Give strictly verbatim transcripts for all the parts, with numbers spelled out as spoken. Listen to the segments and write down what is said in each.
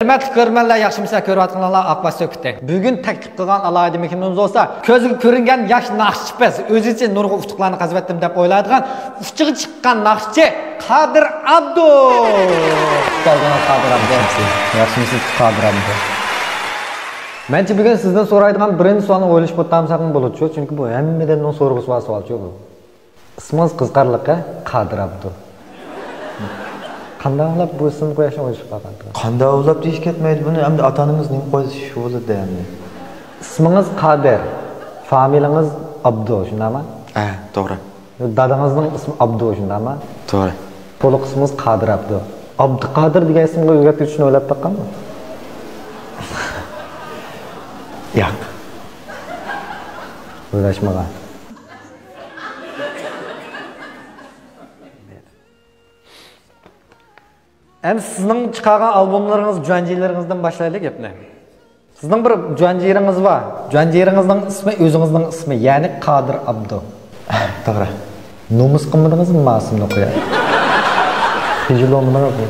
ھۆرمەتلىك كۆرۈرمەنلەر، ياخشىمۇسىلەر؟ كۆرۈۋاتقىنىڭلار ئاقباش سۆكۈتى. بۈگۈن تەكلىپ قىلغان ئالاھىدە مېھمىنىمىز بولسا، كۆزگە كۆرۈنگەن ياش ناخشىچى قىز. ئۆزىچە نۇرغۇن ئۇتۇقلارنى قازىۋەتتىم دەپ ئويلايدىغان، ئۇچىغا چىققان ناخشىچى قادىر ئابدۇ. خۇش كەلدىڭىز، قادىر ئابدۇ. ياخشىمۇسىز، قادىر ئابدۇ؟ مەنچە بۈگۈن سىزدىن سورايدىغان بىرىنچى سوئالنى ئويلىشىپ ئولتۇرمىساقمۇ بولىدۇ، چۈنكى بۇ ھەممىدىن سورىغۇسى بار سوئالچۇ بۇ. ئىسمىڭىز قىزىقارلىق ھە؟ قادىر ئابدۇ. قانداق ئويلاپ بۇ ئىسىمنى قويۇشنى ئويلىشىپ قالغانتىڭىز؟ قانداق ئويلاپ دېيىش كەتمەيدۇ بۇنى، ئەمدى ئاتا-ئانىمىز نېمە قويسا شۇ بولىدۇ ئەمدى. ئىسمىڭىز قادىر، فامىلىڭىز ئابدۇ، شۇنداقمۇ؟ ھە، توغرا. دادىڭىزنىڭ ئىسمى ئابدۇ، شۇنداقمۇ؟ توغرا. تولۇق ئىسمىڭىز قادىر ئابدۇ. ئابدۇقادىر دېگەن ئىسىمغا ئۆزگەرتىۋېتىشنى ئويلاپ باققانمۇ؟ ياق. ئويلاشمىغان. ئەمدى سىزنىڭ چىقارغان ئالبوملىرىڭىز، جۈەنجىلىرىڭىزدىن باشلايلى گەپنى. سىزنىڭ بىر جۈەنجىلىرىڭىز بار. جۈەنجىلىرىڭىزنىڭ ئىسمى ئۆزىڭىزنىڭ ئىسمى، يەنى قادىر ئابدۇ. توغرا. نومۇس قىلمىدىڭىزمۇ ما ئىسىمنى ئوقۇيا؟ خىجىل بولمىدىڭىزمۇ؟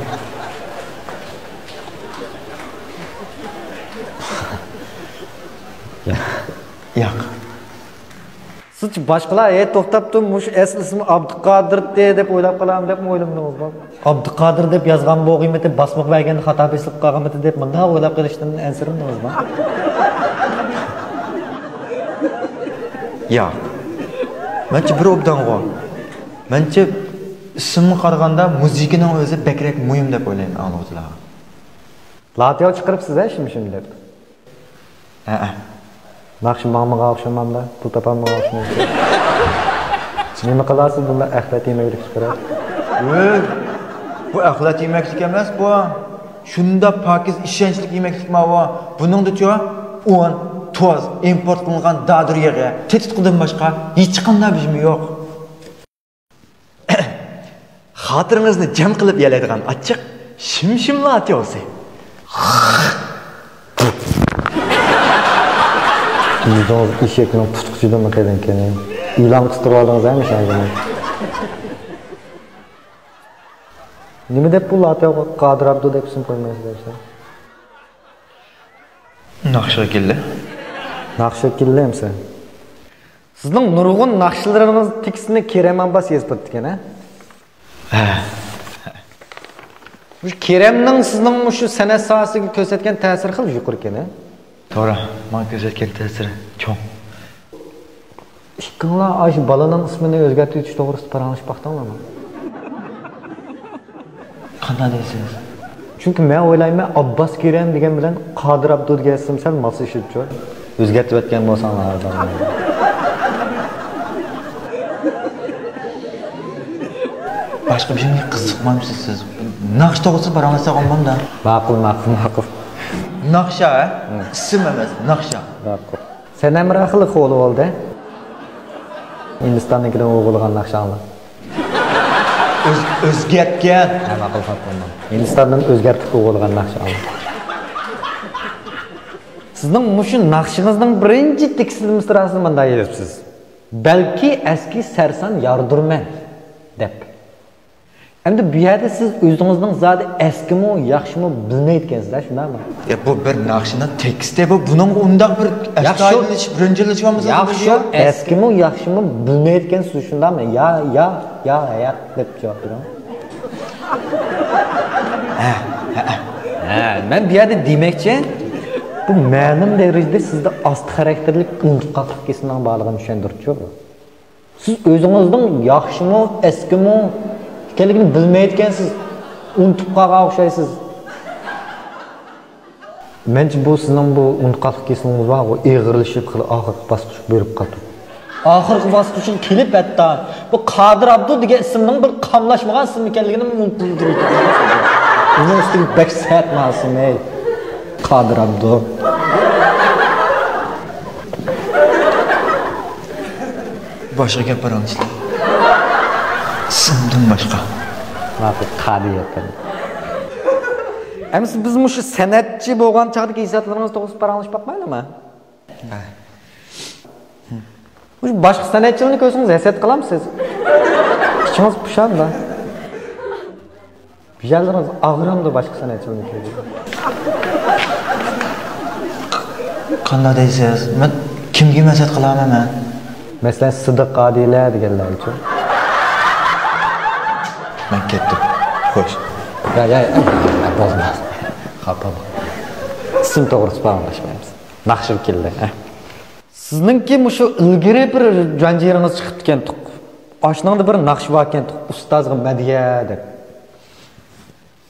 ياق. سىز باشقىلار، ھەي، توختاپ تۇر، مۇشۇ ئەسلى ئىسمى ئابدۇقادىرتى دەپ ئويلاپ قالامدۇ دەپمۇ ئويلىمىدىڭىزمۇ؟ ئابدۇقادىر دەپ يازغان بولغىيمىتى، باسمىغا بەرگەندە خاتا بېسىلىپ قالغانمىتى دەپ مۇنداق ئويلاپ قېلىشتىن ئەنسىرىمىدىڭىزمۇ؟ ياق. مەنچە بىر ئوبدانغۇ. مەنچە ئىسىمغا قارىغاندا مۇزىكىنىڭ ئۆزى بەكرەك مۇھىم دەپ ئويلايمەن ئاڭلىغۇچىلارغا. لاتيا چىقىرىپسىز ھە، شىم شىم دەپ. ھەئە. ناخشا ماڭمىغان ئوخشىمامدا، پۇل تاپالمىغان ئوخشىمامدا. نېمە قىلارسىز بۇنداق ئەخلەت يېمەكلىك چىقىرىپ؟ ۋوي، بۇ ئەخلەت يېمەكلىك ئەمەس بۇ. شۇنداق پاكىز، ئىشەنچلىك يېمەكلىك ماۋۇ. بۇنىڭدىچۇ ئۇن، تۇز، ئىمپورت قىلىنغان دادۇر يېغى، تېتىتقۇدىن باشقا ھېچقانداق بىر نېمە يوق. خاتىرىڭىزنى جەم قىلىپ يەلەيدىغان ئاچچىق شىم شىم لاتيوسى. يۈزىڭىز ئېشەكنىڭ پۇتقۇچىدىنمۇ قېلىنكەن. ئېلان قىستۇرۇۋالدىڭىز ھە مۇشۇ. نېمە دەپ بۇ لاتيوغا قادىر ئابدۇ دەپ ئىسىم قويمايسىز ئەسلى؟ ناخشىغا كېلدى. ناخشىغا كېلدى ئەمسە. سىزنىڭ نۇرغۇن ناخشىلىرىڭىز تېكىستىنى كېرەم ئابباس يېزىپ بېرىپتىكەن ھە؟ ھە. مۇشۇ كېرەمنىڭ سىزنىڭ مۇشۇ سەنئەت ساھەسىگە كۆرسەتكەن تەسىرى خېلى يۇقىرىكەن ھە؟ توغرا، ماڭا كۆرسەتكەن تەسىرى چوڭ. ئىككىڭلار ئاشۇ بالىنىڭ ئىسمىنى ئۆزگەرتىۋېتىش توغرىسىدا پاراڭلىشىپ باقتىڭلارمۇ؟ قانداق دەيسىز؟ چۈنكى مەن ئويلايمەن، ئابباس كېرەم دېگەن بىلەن قادىر ئابدۇ دېگەن ئىسىم سەل ماسلىشىدۇچۇ. ئۆزگەرتىۋەتكەن بولساڭلار. باشقا بىر شەيگە قىزىقمامسىز سىز؟ ناخشا توغرىسىدا پاراڭلاشساق بولمامدا؟ ماقۇل، ماقۇل، ماقۇل. ناخشا ھە؟ ئىسىم ئەمەس، ناخشا. ماقۇل. سەنەم راخىلى خولى بولدى. ھىندىستاننىڭكىدىن ئوغۇلغان ناخشا ئاڭلاڭ. ئۆز-، ئۆزگەرتكەن. ھە، ماقۇل، ماقۇل. ھىندىستاندىن ئۆزگەرتىپ ئوغۇلغان ناخشا ئاڭلاڭ. سىزنىڭ مۇشۇ ناخشىڭىزنىڭ بىرىنچى تېكىست مىسراسىنى مۇنداق يېزىپسىز. بەلكى ئەسكى سەرسان ياردۇرمەن دەپ. ئەمدى بۇ يەردە سىز ئۆزىڭىزنىڭ زادى ئەسكىمۇ، ياخشىمۇ بىلمەيدىكەنسىز ھە، شۇنداقمۇ؟ يا، بۇ بىر ناخشىنىڭ تېكىستى بۇ. بۇنىڭغا ئۇنداق بىر ئەستايىدىللىشىپ، رەنجىللىشىۋالمىسىڭىز ياخشى، بولمايدۇ. ئەسكىمۇ، ياخشىمۇ بىلمەيدىكەنسىز، شۇنداقمۇ؟ يا، يا، يا، ھايات دەپ جاۋاب بېرىڭ. ھە، ھە، ھە. ھە، مەن بۇ يەردە دېمەكچى، بۇ مەلۇم دەرىجىدە سىزدە ئاستا خاراكتېرلىك ئۇنتۇپ قالغانلىق كېسىلىنىڭ بارلىقىنى چۈشەندۈرۈپچۇ بۇ. سىز ئۆزىڭىزنىڭ ياخشىمۇ، ئەسكىمۇ ئىكەنلىكىنى بىلمەيدىكەنسىز، ئۇنتۇپ قالغان ئوخشايسىز. مەنچە بۇ سىزنىڭ بۇ ئۇنتۇقلۇق كېسىلىڭىز بارغۇ، ئېغىرلىشىپ خېلى ئاخىرقى باسقۇچقا بېرىپ قالدى. ئاخىرقى باسقۇچقا كېلىپ ھەتتا بۇ قادىر ئابدۇ دېگەن ئىسىمنىڭ بىر قاملاشمىغان ئىسىم ئىكەنلىكىنى ئۇنتۇپ. ئۇنىڭ ئۈستىگە بەك سەت ناسىم، ھەي. قادىر ئابدۇ. باشقا گەپ بار ئاڭلىشىلىدۇ. ئىسىمدىن باشقا. ماقۇل، قادىر ئەپەندى. ئەمىسە بىز مۇشۇ سەنئەتچى بولغان چاغدىكى ھېسسىياتلىرىڭىز توغرىسىدا پاراڭلىشىپ باقمايلىما؟ ھە. مۇشۇ باشقا سەنئەتچىلەرنى كۆرسىڭىز ھەسەت قىلامسىز؟ ئىچىڭىز پۇشامدا. بىلەلىرىڭىز ئاغرىمدۇ باشقا سەنئەتچىلەرنىڭكى؟ قانداق دەيسىز؟ مەن كىمگە مەسەت قىلامەن مەن؟ مەسىلەن، سىدىق قادىلە دېگەنلەر ئۈچۈن. مەن كەتتىم. خوش. يا، يا، يا، بولماس. خاپا بول. ئىسىم توغرىسىدا پاراڭلاشمايمىز. ناخشا كېلدى، ھە. سىزنىڭكى مۇشۇ ئىلگىرى بىر جانجىرىڭىز چىقىپتىكەنتۇق. ئاشۇنىڭدا بىر ناخشا باركەنتۇق، ئۇستازغا مەدھىيە دەپ.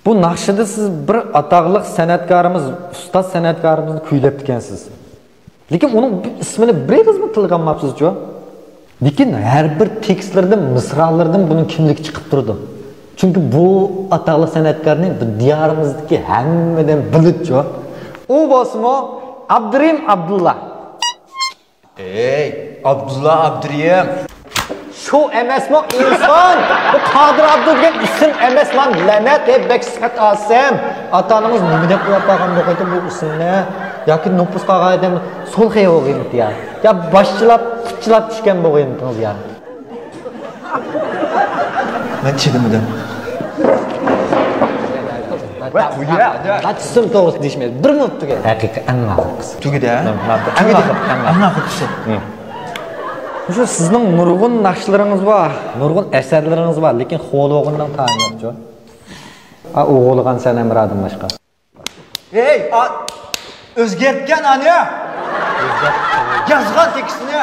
بۇ ناخشىدا سىز بىر ئاتاقلىق سەنئەتكارىمىز، ئۇستاز سەنئەتكارىمىزنى كۈيلەپتىكەنسىز. لېكىن ئۇنىڭ ئىسمىنى بىر ئېغىزمۇ تىلغا ئالماپسىزچۇ؟ لېكىن ھەر بىر تېكىستلىرىدىن، مىسرالىرىدىن بۇنىڭ كىملىكى چىقىپ تۇرىدۇ. چۈنكى بۇ ئاتاقلىق سەنئەتكارنى بۇ دىيارىمىزدىكى ھەممىدىن بىلىدىچۇ. ئۇ بولسىمۇ ئابدۇرېھىم ئابدۇللا. ئەي، ئابدۇللا ئابدۇرېھىم. شۇ ئەمەسمۇ ئىنسان؟ بۇ قادىر ئابدۇ دېگەن ئىسىم ئەمەسما، لەنەت، ئەي، بەك سىپەت ئاسىم. ئاتا-ئانىڭىز نېمە دەپ قويۇپ قالغان بولغىيتى بۇ ئىسىمنى؟ ياكى نوپۇس قالغان ئادەم سول خىيا بولغىيمىتى يا؟ يا باشچىلاپ، پۇتچىلاپ چۈشكەن بولغىيمىتىڭىز يا؟ مەن چىدىمىدىم. ۋە قۇيا، ۋە. ئىسىم توغرىسىدا دېيىشمەيدۇ. بىر مىنۇت تۈگەل. ھەقىقىي ئەڭ ئاخىرقىسى. تۈگىدى، ھە؟ مەن، مەن، ئەڭ تۈگىدى. ئاخىرقى، ئەڭ ئاخىرقىسى. مم. شۇ سىزنىڭ نۇرغۇن ناخشىلىرىڭىز بار، نۇرغۇن ئەسەرلىرىڭىز بار، لېكىن خولوغۇننىڭ تايىنى يوقچۇ. ئا، ئوغۇلغان سەنەمرادىن باشقا. ھەي، ئا، ئۆزگەرتكەن ئانى. يازغان تېكىستنى.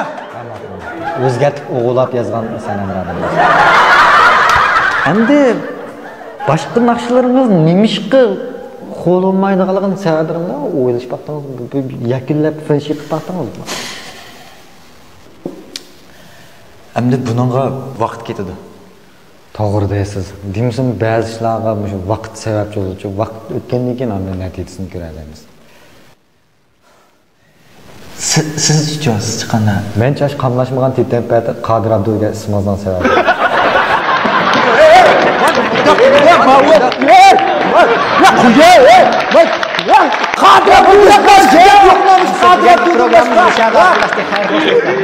ئۆزگەرتىپ ئوغۇلاپ يازغان سەنەمرادىن باشقا. ئەمدى باشقا ناخشىلىرىڭىز نېمىشقا خولۇمايدىغانلىقىنى سەۋەبلىرىنى ئويلىشىپ باقتىڭىزمۇ؟ بىر، بىر يەكۈنلەپ فىنىش قىلىپ باقتىڭىزمۇ؟ ئەمدى بۇنىڭغا ۋاقىت كېتىدۇ. توغرا دەيسىز. دېمىسىمۇ بەزى ئىشلارغا مۇشۇ ۋاقىت سەۋەبچى بولىدۇ. ۋاقىت ئۆتكەندىن كېيىن ئاندىن نەتىجىسىنى كۆرەلەيمىز. سى-، سىزچۇ، سىزچە قانداق؟ مەنچە ئاشۇ قاملاشمىغان تېتەمپەتى قادىر ئابدۇلگە ئىسمىڭىزنىڭ سەۋەبى. قادىر ئابدۇلگە قادىر ئابدۇلگە